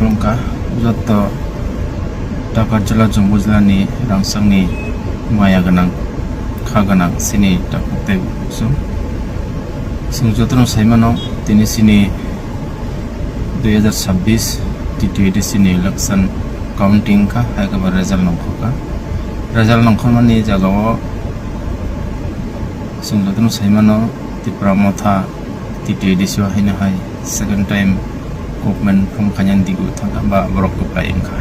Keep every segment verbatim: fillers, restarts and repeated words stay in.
Khulumkha jotto Takarjala Jombujala ni rangchakni maya gwnang, kha gwnang chini takhuk tei bukhuk chwng. Chwng jotono saimano tini chini dui hazar chabbish T T A D C ni election counting kha, hai khe ba result nongkhorkha. Result nongkhormani jagao chwng jotono saimano Tipra Motha T T A D C o haino hai second time government form khainani digwi thangkha ba borok kwplai wngkha.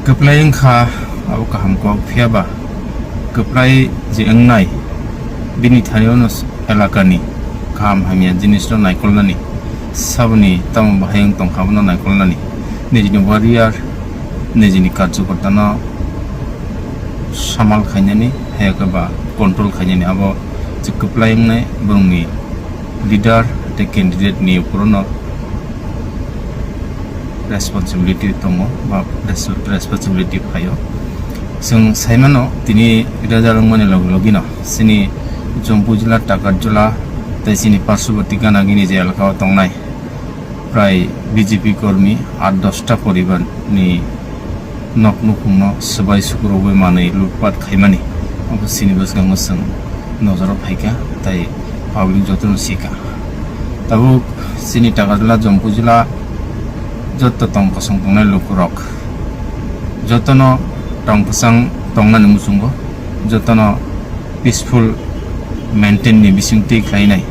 Kwplai wngkha abo kaham kok, phiya ba kwplai je wngnai bini thani ono elakani kaham hamya jinisno naikolnani, saboni tamo bahai wng tongkha abono naikolnani, nijini warrior, nijini karjokortano samal khainani, hai khe ba control khainani, abo je kwplai wngnai borokni leader tei candidate ni uporono responsibility tongo ba res-, responsibility phaio. Chwng saimano tini result wngmani logi logino chini Jombujala, Takarjala tei chini parshoboti ganagini je elakao tongnai prai B J P kormi aat dosta poribar ni nok nukhungno swbai sukurogwi manwi lutpat khaimani, abo chini bwskango chwng nojoro phaikha tei public jotono sikha. Tabuk chini Takarjala Jombujala jotto tong kosong tongnai lukurok jotono tong kwchang tongnani muchungo, jotono peaceful maintain ni bisingtwi khlainai,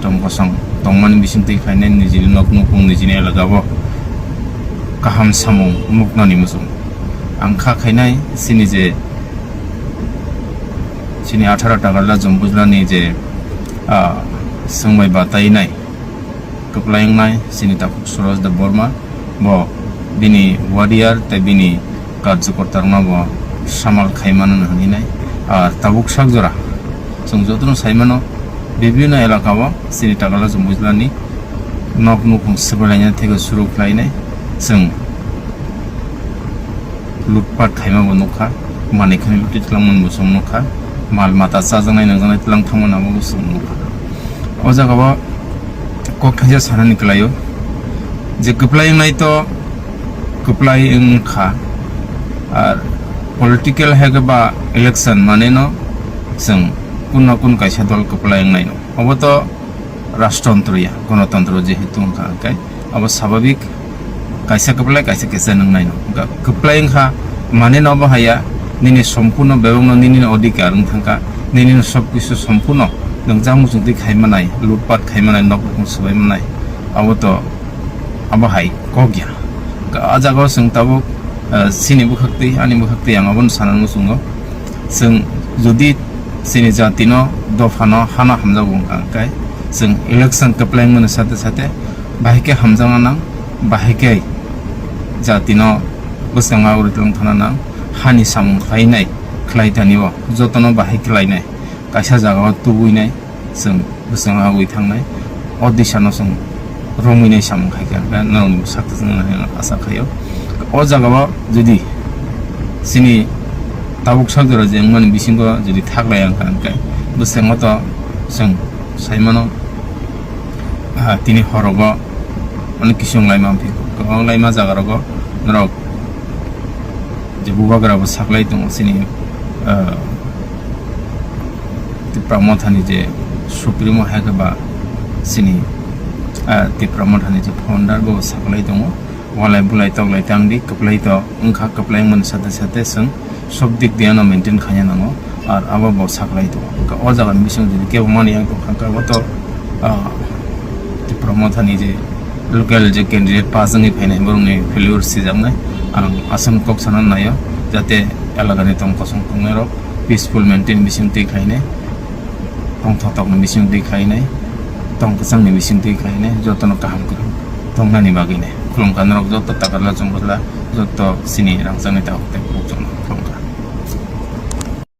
tong kosong tongmani bisingtwi khlainai, nijini nok nukhung, nijini elaka o kaham samung muknani muchung. Ang kha khainai chini je, chini atharo Takarjala Jombujala ni je, ah, swngbai batainai kwplai wngnai chini takhuk Suraj Debbarma, bo bini warrior tei bini karjokortarokno bo samal khai mano hwnwi nai. Ar tabuk sak jora chwng jotono sai mano, bibino elaka o chini Takarjala Jombujala ni nok nukhung swbai laina theke suru khlainai chwng. Lutpat khaima bo nukha, manwi khani luti twlangmani bo chwng nukha, mal mata chajaknai nangjaknai twlang thangmani abo bo chwng nukha. O jaga o kok thaisa sanani kwlaio je kwplai wngnai to kwplai wngkha, ar political hai khe ba election manwi no chwng kun na kun kaisa dol kwplai wngnai no, obo to rajtontro ya, gonotontro jehetu wngkha, hwnkhe abo sababik kaisa kwplai, kaisa kisa nwngnai no. Hwnkhe kwplai wngkha, mane no bo haya, nini sompurno bebakno nini no odhikar wng thangkha, nini no sob kisu sompurno nwng jak muchungtwi khai manai, lutpat khai manai, nok nukhung swbai manai, abo to abo hai kok ya. Hwnkhe a jaga o chwng tabuk, eh, chini bwkhaktwi, ani bwkhaktwi ang abono sana muchungo. Chwng jodi chini jatino, dophano hano hamjago wngkha, hwnkhe chwng election kwplai wngmani sate sate bahai khe hamjakna nang, bahai khe jatino bwskango uri twlang thana nang, hani samung khlainai, khlai tanio jotono bahai khlainai, kaisa jagao tubui nai, chwng bwskango ui thangnai, o disano chwng romwi nai samung khai kha, hwnkhe norokni bwsak twijlangna hinwi asa khaio. O jagao jodi chini tabuk sak jora je wngmani bisingo jodi thaklai wngkha, hwnkhe bwskango to chwng sai mano, ah, tini horogo onek kisu wng laima, kwbang laima jaga rogo norok je bubagra bo saklai tongo chini, ah, Tipra Mothani je Supremo hai khe ba chini, ah, Tipra Mothani je founder bo saklai tongo. Walai bulai toklai tang di, kwplai to wngkha, kwplai wngmani sate sate chwng sob dik diano maintain khaina nango, ar abo bo saklai tongo. Hwnkhe o jaga ni bising jodi kebo mani yang tongkha, hwnkhe abo to, ah, Tipra Mothani je local je candidate pass wngwi phainai, borokni failure sijaknai. Ang aswk kok sana naio, jate elakani tong kosong tongnairok peaceful maintain bising twi khlainai, tongthok tokni bising twi khlainai, tong kwchangni bising twi khlainai, jotono kaham kwrwng tongnani bagwinai. Khulumkha norok joto Takarjala Jombujala, joto chini rangchakni takhuk tei bukhuk chwngno khulumkha.